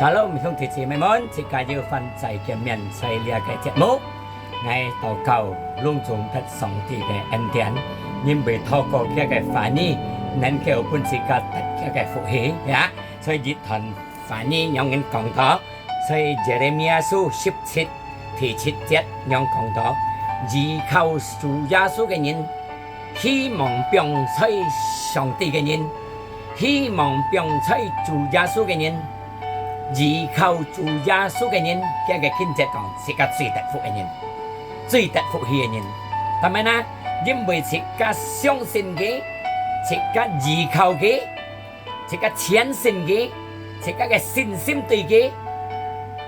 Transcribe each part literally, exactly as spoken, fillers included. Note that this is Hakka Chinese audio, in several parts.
Shalom，兄弟姊妹們，自家又翻再見面在這个節目。𠊎禱告，攏總得上帝个恩典，因為透過佢个話語，能夠分自家得佢个福氣呀。所以一段話語仰般講到，所以耶利米亞書十七第七節仰般講到，依靠主耶穌个人， 希望放在上帝个人，希望放在主耶穌个人，依靠主耶穌个人，這个經節講，自家最得福个人，最得福氣个人。但係呢，因為自家相信佢，自家依靠佢， 自家全心佢，自家个信心對佢，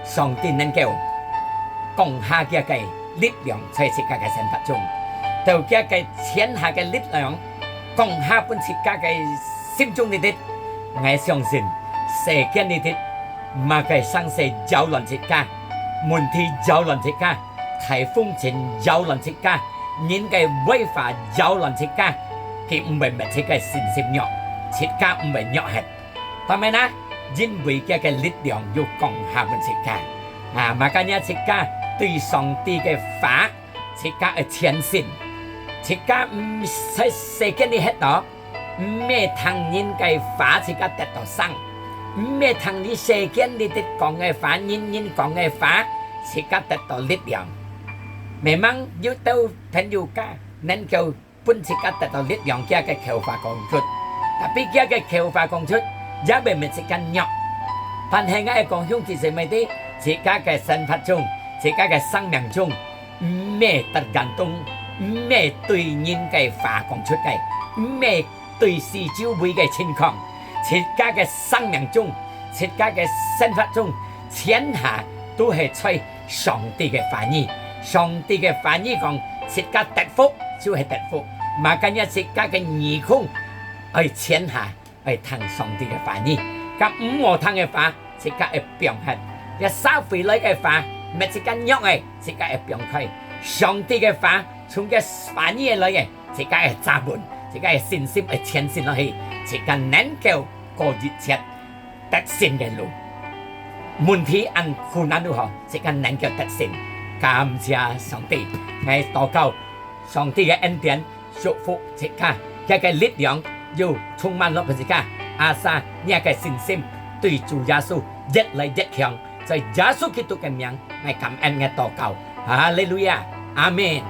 上帝能夠降下佢个力量在自家个生活中，到佢个全下个力量降下分自家个心中裡底。𠊎相信，世間裡底，麼个生事擾亂自家，問題擾亂自家， 大風陣擾亂自家，人个壞話擾亂自家，佢毋會搣自家信心弱，自家毋會弱忒。但係呢，因為佢个力量又降下分自家。啊，麼个呢自家對上帝个話，自家愛全心，自家毋使世間裡歇到， 毋係聽人个話自家得到生，毋係聽你世間裡底講个話，人人講个話，自家得到力量。Memang有兜朋友家能夠分自家得到力量，佢个口話講出，tapi佢个口話講出，也會搣自家弱。但係𠊎講兄弟姊妹弟，自家个生活中，自家个生命中， 毋係得感動，毋係對人个話講出个，毋係對四周圍个情況，自家个生命中，自家个生活中，全下都係在上帝个話語。上帝个話語講，自家得福就係得福，麼个呢自家个耳空愛全下 愛聽上帝个話語，該毋好聽个話，自家愛放忒。這社會來个話，搣自家弱个，自家愛放開。上帝个話，從佢話語來个，自家愛抓穩，自家个信心愛前進落去，自家能夠過一切得勝个路。問題恁困難都好，自家能夠得勝。感謝上帝，𠊎禱告，上帝个恩典 祝福自家，佢个力量又充滿落分自家。Asa，你个信心對主耶穌越來越強。在耶穌基督个名，𠊎感恩，𠊎禱告。哈利路亞，阿門。